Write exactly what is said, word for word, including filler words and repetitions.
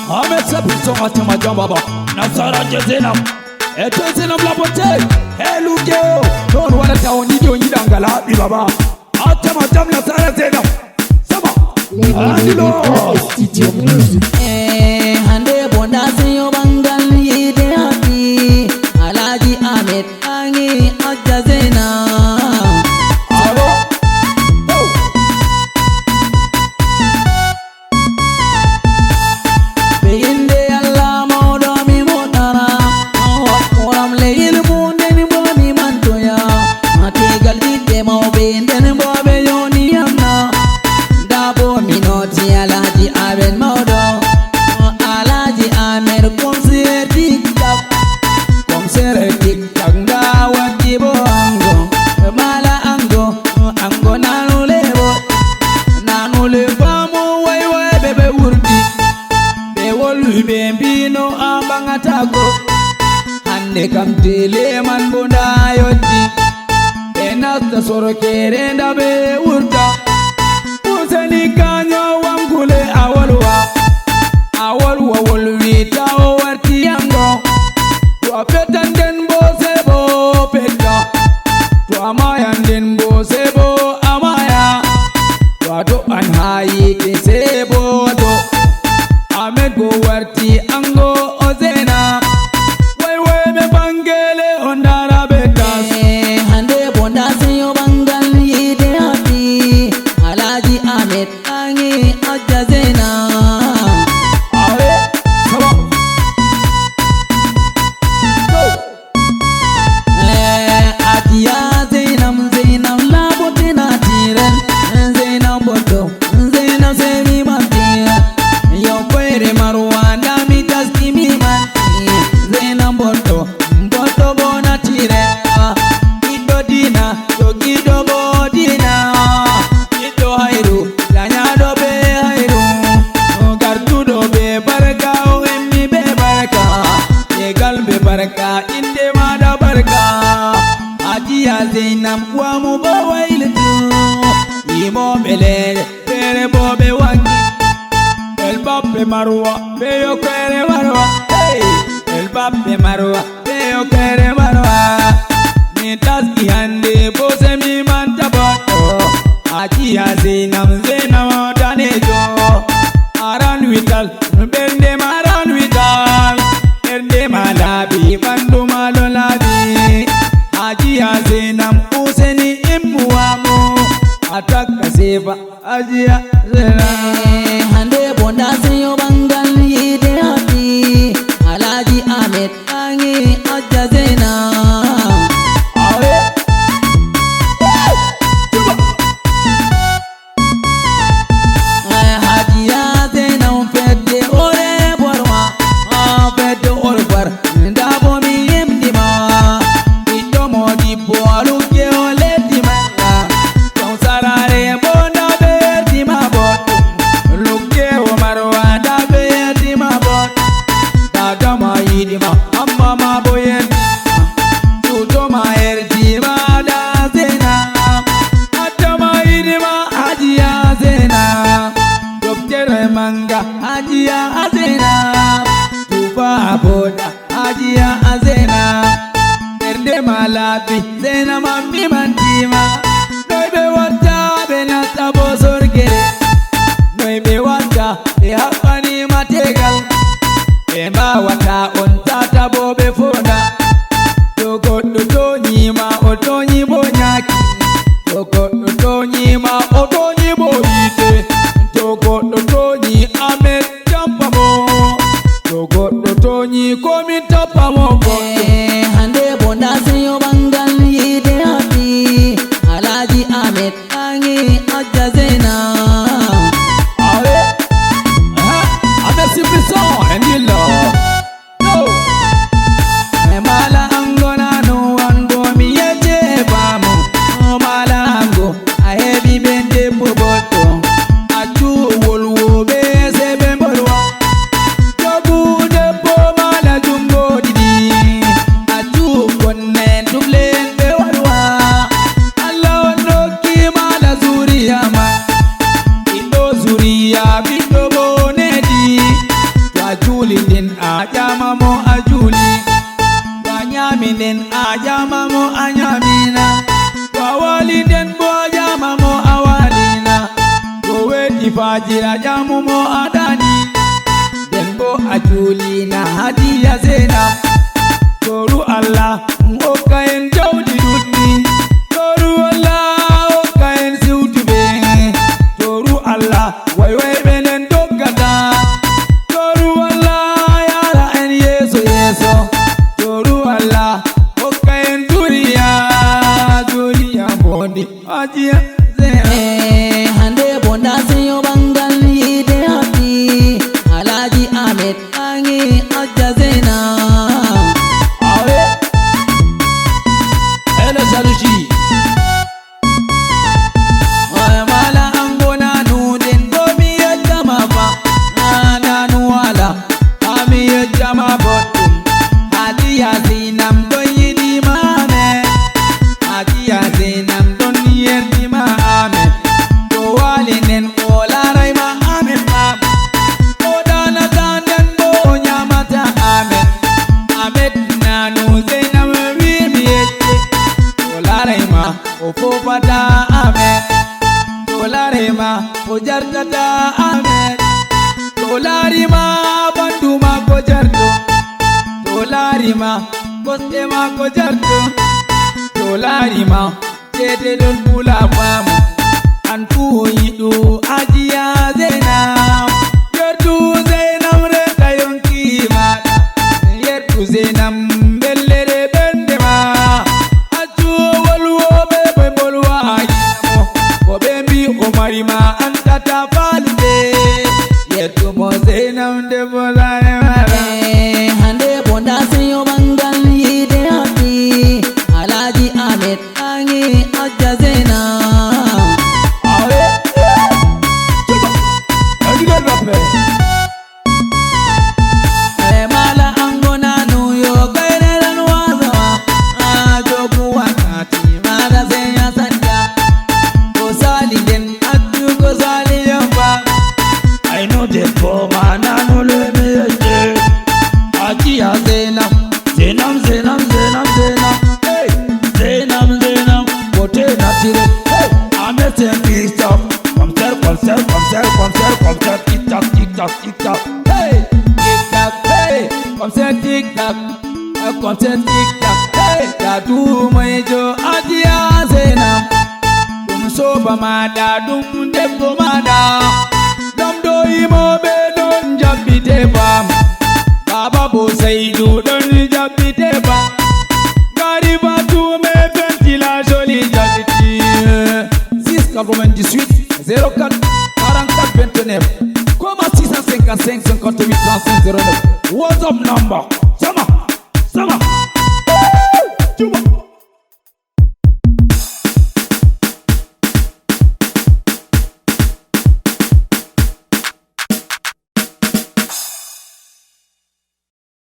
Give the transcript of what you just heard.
Ahmed Sabi Song, Atama Jam Baba, Nasara Jezenam, Eto Zenam Labote, Helugeo, non wala tawon idio yidangala bibaba, Atama Jam Nasara Zenam, Sama, Andilo. Studio Music. Eh, hande bonda seyo bangal yide happy, Alhaji Ahmed Angi Ajazena. Alo. Oh. Ɓe innde Allah mawɗo mi moɗɗara, o hokkuram leyil mum nden bo mi mantoya. Mategal ɓiɓɓe mawɓe nden bo ɓe yoniyam na. Nda bo mi noti Alhaji Ahmed mawɗo, Alhaji Ahmed Komsire Tik Tak, Komsire Tik Tak nda waddi bo ango, mala ango, ango nanule bo, nanule famo way way ɓe ɓe wurdi. Ɓe wolwi ɓe mbino a ɓaŋataako. Hande kam tele man bo nda yoddi. Ɓe nasta sorokere nda ɓe wurta. Useni kanyo wangule a wolwa. A wolwa wolwi ta o warti yango. To a fetan den bo sebo fetta. To a mayan den bo sebo a maya. To a do'an haa yiite sebo do. Ahmed bo warti ango o Zena. Way way ɓe bangele o ndara ɓe tas. Eh, hande bo nda seyo bangal yiide happy. Alhaji Ahmed Angi Ajazena. Awe, sama. Go. Eh, Ajiya Zainab, Zainab la beauté naturelle. Zainab Boto, Zainab Semi Mafia. Yo koyre Marwa, dami taski mi man. Zainab Boto, Boto bo naturelle. Ɓiɗɗo diina, jogiiɗo bo diina. Ɓiɗɗo hayru, dañaaɗo be hayru. Gartuɗo be barka, o himmi be barka. Tegal be barka, inde maɗa barka. Ajiya Zainab, wamu bo waylatu. Yimoɓe leɗɗe, feere bo ɓe wangi. El Bappe Marwa, be yo koyre Marwa. Hey! El Bappe Marwa, be yo koyre Marwa. Mi taski hande, bo se mi manta boɗɗo. Ajiya Zainab, Zainab danejo. Aran wital, ɓernde ma ran wital. Ɓernde ma laaɓi, ɓandu ma ɗo laaɓi. Ajiya Zainab, useni immuwa mo. Atakka sefa, Ajiya Zainab. Eh, hande bo nda seyo bangal yiide happy. Alhaji Ahmed Angi Ajazena. Awe. Woo! Tuba. Eh, Hajiya Zainab fedde ore borma, ah, fedde ore bar, nda bo mi yimdi ma. Ɓiɗɗo Modibbo, Lugge o leddi ma. Ton sarare bo nda ɓe yerdi ma bo. Lugge o Marwa nda ɓe yerdi ma bo. Dada ma yiɗi ma, amma ma bo yerdi. Tuto ma yerdi ma da Zainab. Adama yiɗi ma Hajiya Zainab. Doftere manga Hajiya Zainab. Tufa boda Hajiya Zainab. Ɓernde ma laaɓi Zainab, mammi mantima. Noy ɓe watta ɓe nasta bo sorgere? Noy ɓe watta ɓe haɓɓani ma tegal? Ɓe mbawata on tata bo ɓe fonda. To goɗɗo toñi ma, o toñi bo ñaaki. To goɗɗo toñi ma, o toñi bo yiite. To goɗɗo toñi Ahmed, tampa mo. To goɗɗo toñi ko min tappa mo goɗɗo. Eh, hande bo nda seyo bangal yiide happy. Alhaji Ahmed Angi Ajazena. Awe. Ha? Ahmed Sibison, and you love. Yo. Eh, mala ango na no one bo mi yete bamo. Oh, mala ango. A heɓi ɓen debbo boɗɗo. Accu wolwoɓe se ɓe mbolwa. Jogu debbo mala jungo ɗiɗi. Accu konne tu Jama mo a nyamina, ko a wali nden bo a jama mo a walina. Ko wedi fajira jamu mo a dani, nden bo a julina Hajiya Zainab. Toru Allah, hokka en jawdi ɗuɗɗi. Toru Allah, hokka en siwtuɓe. Toru Allah, way way ɓe nden doggata. Toru Allah, yara en yeeso yeeso. Toru Allah, hokka en duniya, duniya mbondi. Hajiya Zainab. Eh, hande bonda seyo bangal yide happy. Alhaji Ahmed Angi Hajiya Zainab. Awe. Hello, Salusi. Oye mala ango nanu den ko mi yejjama fa. Ah, nanu wala. Ah, mi yejjama boɗɗum. Hajiya Zainab ɗon yiɗi ma amen. Hajiya Zainab ɗon yerdi ma amen. To wali nen o laray ma amen ma. O danata nden bo o nyamata amen. Ahmed nanu Zainab wi mi yejje. O laray ma. O fofata amen. To laari ma, o jartata amen. To laari ma, ɓandu ma ko jarto. To laari ma, kosɗe ma ko jarto. To laari ma, ceede ɗon ɓula faamu. An fu o yiɗu Hajiya Zainab. Yerdu Zainab reta yonki maɗa. Yerdu Zainab bellere ɓernde ma. Accu wolwoɓe ɓe bolwa yamo. Ko ɓe mbi o mari ma an tata falude. Yerdu mo Zainab debbo sare mara. Eh, hande bonda seyo bangal yide happy. Alhaji Ahmed Angi Hajiya Zainab. Awe. Cuba. Everybody clap, eh. Eh, mala ango nanu yo gaire lan wazawa. Ah, jogu wakati mala se ya sanja. Ko sali den atu ko sali yamba. I know the former nanu le me. Hajiya Zainab. Zainab, Zainab, Zainab, Zainab. Hey, Zainab, Zainab. Beauté naturelle. Hey, Ahmed c'est un big stop. Comme ça, comme ça, comme ça, comme ça, comme ça. Tic tac, tic tac, tic tac. Hey, tic tac, hey. Comme ça, tic tac. Eh, comme ça, tic tac. Hey, ta du mai jo Hajiya Zainab. Ɗum soba maɗa, ɗum debbo maɗa. Ɗum ɗo yimoɓe ɗon jaɓɓite ba. Baba bo Saidu ɗon jaɓɓite ba. Gari Fatou me fenti la jolie jaɓɓiti. Six quatre-vingt-dix-huit zéro quatre quarante-quatre vingt-neuf. Comme à six cent cinquante-cinq cinquante-huit trente-cinq zéro neuf. WhatsApp number. Sama. Sama. Cuba.